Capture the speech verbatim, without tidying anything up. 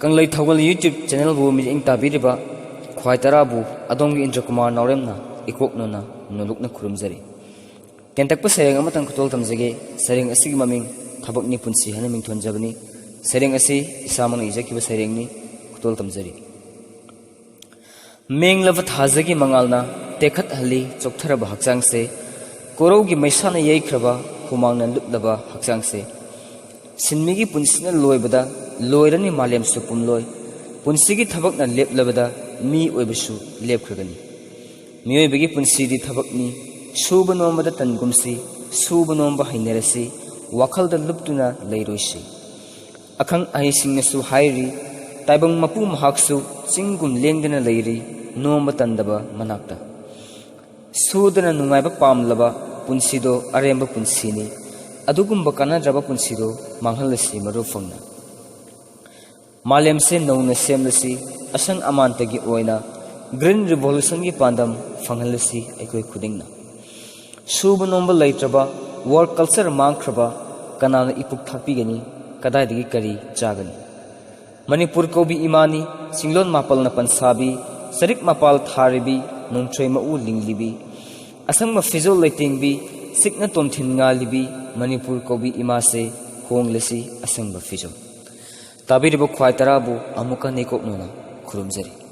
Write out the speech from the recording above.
ꯀꯪꯂꯩ ꯊꯧꯒꯜ YouTube channelꯕꯨ ꯃꯤꯠꯌꯦꯡ ꯇꯥꯕꯤꯔꯤꯕ ꯈ꯭ꯋꯥꯏ ꯇꯔꯥꯕꯨ ꯑꯗꯣꯝꯒꯤ ꯏꯟꯗ꯭ꯔꯀꯨꯃꯥꯔ ꯅꯥꯎꯔꯦꯝꯅ ꯏꯀꯣꯛꯅꯅ ꯅꯣꯂꯨꯛꯅ ꯈꯨꯔꯨꯝꯖꯔꯤ꯫ ꯇꯦꯟꯇꯛꯄ ꯁꯩꯔꯦꯡ ꯑꯃꯇꯪ ꯈꯨꯇꯣꯜ ꯇꯝꯖꯒꯦ꯫ ꯁꯩꯔꯦꯡ ꯑꯁꯤꯒꯤ ꯃꯃꯤꯡ ꯊꯕꯛꯅꯤ ꯄꯨꯟꯁꯤ ꯍꯥꯏꯅ ꯃꯤꯡꯊꯣꯟꯖꯕꯅꯤ꯫ ꯁꯩꯔꯦꯡ ꯑꯁꯤ ꯏꯁꯥꯃꯛꯅ ꯏꯖꯈꯤꯕ ꯁꯩꯔꯦꯡꯅꯤ꯫ ꯈꯨꯇꯣꯜ ꯇꯝꯖꯔꯤ꯫ ꯃꯦꯡꯂꯕ ꯊꯥꯖꯒꯤ ꯃꯉꯥꯜꯅ ꯇꯦꯛꯈꯠꯍꯜꯂꯤ ꯆꯣꯛꯊꯔꯕ ꯍꯛꯆꯥꯡꯁꯦ, ꯀꯣꯔꯧꯒꯤ ꯃꯩꯁꯥꯅ ꯌꯩꯈ꯭ꯔꯕ ꯍꯨꯃꯥꯡꯅ ꯂꯨꯞꯂꯕ ꯍꯛꯆꯥꯡꯁꯦ꯫ ꯁꯤꯟꯃꯤꯒꯤ ꯄꯨꯟꯁꯤꯅ ꯂꯣꯏꯕꯗ ꯂꯣꯏꯔꯅꯤ ꯃꯥꯂꯦꯝꯁꯨ ꯄꯨꯝꯂꯣꯏ꯫ ꯄꯨꯟꯁꯤꯒꯤ ꯊꯕꯛꯅ ꯂꯦꯞꯂꯕꯗ ꯃꯤ ꯑꯣꯏꯕꯁꯨ ꯂꯦꯞꯈ꯭ꯔꯒꯅꯤ꯫ ꯃꯤꯑꯣꯏꯕꯒꯤ ꯄꯨꯟꯁꯤꯗꯤ ꯊꯕꯛꯅꯤ꯫ ꯁꯨꯕ ꯅꯣꯝꯕꯗ ꯇꯟꯒꯨꯝꯁꯤ, ꯁꯨꯕ ꯅꯣꯝꯕ ꯍꯩꯅꯔꯁꯤ, ꯋꯥꯈꯜꯗ ꯂꯨꯞꯇꯨꯅ ꯂꯩꯔꯣꯏꯁꯤ꯫ ꯑꯈꯪ ꯑꯍꯩꯁꯤꯡꯅꯁꯨ ꯍꯥꯏꯔꯤ, ꯇꯥꯏꯕꯪ ꯃꯄꯨ ꯃꯍꯥꯛꯁꯨ ꯆꯤꯡꯒꯨꯝ ꯂꯦꯡꯗꯅ ꯂꯩꯔꯤ, ꯅꯣꯝꯕ ꯇꯟꯗꯕ ꯃꯅꯥꯛꯇ꯫ ꯁꯨꯗꯅ ꯅꯨꯡꯉꯥꯏꯕ ꯄꯥꯝꯂꯕ ꯄꯨꯟꯁꯤꯗꯣ ꯑꯔꯦꯝꯕ ꯄꯨꯟꯁꯤꯅꯤ꯫ ꯑꯗꯨꯒꯨꯝꯕ ꯀꯥꯟꯅꯗ꯭ꯔꯕ ꯄꯨꯟꯁꯤꯗꯣ ꯃꯥꯡꯍꯜꯂꯁꯤ ꯃꯔꯨ ꯐꯪꯅ꯫ ꯃꯥꯂꯦꯝꯁꯦ ꯅꯧꯅ ꯁꯦꯝꯂꯁꯤ, ꯑꯁꯪ ꯑꯃꯥꯟꯇꯒꯤ ꯑꯣꯏꯅ Green Revolutionꯒꯤ ꯄꯥꯟꯗꯝ ꯐꯪꯍꯜꯂꯁꯤ ꯑꯩꯈꯣꯏ ꯈꯨꯗꯤꯡꯅ꯫ ꯁꯨꯕ ꯅꯣꯝꯕ ꯂꯩꯇ꯭ꯔꯕ work culture ꯃꯥꯡꯈ꯭ꯔꯕ ꯀꯅꯥꯅ ꯏꯄꯨꯛ ꯊꯥꯛꯄꯤꯒꯅꯤ? ꯀꯗꯥꯏꯗꯒꯤ ꯀꯔꯤ ꯆꯥꯒꯅꯤ? ꯃꯅꯤꯄꯨꯔ ꯀꯧꯕꯤ ꯏꯃꯥꯅꯤ, ꯆꯤꯡꯂꯣꯟ ꯃꯥꯄꯜꯅ ꯄꯟꯁꯥꯕꯤ, ꯆꯔꯤꯛ ꯃꯄꯥꯜ ꯊꯥꯔꯤꯕꯤ, ꯅꯣꯡꯊ꯭ꯔꯣꯏ ꯃꯎ ꯂꯤꯡꯂꯤꯕꯤ, ꯑꯁꯪꯕ ꯐꯤꯖꯣꯜ ꯂꯩꯇꯦꯡꯕꯤ, ꯁꯤꯛꯅ ꯇꯣꯝꯊꯤꯟ ꯉꯥꯜꯂꯤꯕꯤ ꯃꯅꯤꯄꯨꯔ ꯀꯧꯕꯤ ꯏꯃꯥꯁꯦ ꯍꯣꯡꯂꯁꯤ ꯑꯁꯪꯕ ꯐꯤꯖꯣꯜ꯫ ꯇꯥꯕꯤꯔꯤꯕ ꯈ꯭ꯋꯥꯏ ꯇꯔꯥꯕꯨ ꯑꯃꯨꯛꯀ ꯅꯤꯀꯣꯛꯅꯅ ꯈꯨꯔꯨꯝꯖꯔꯤ꯫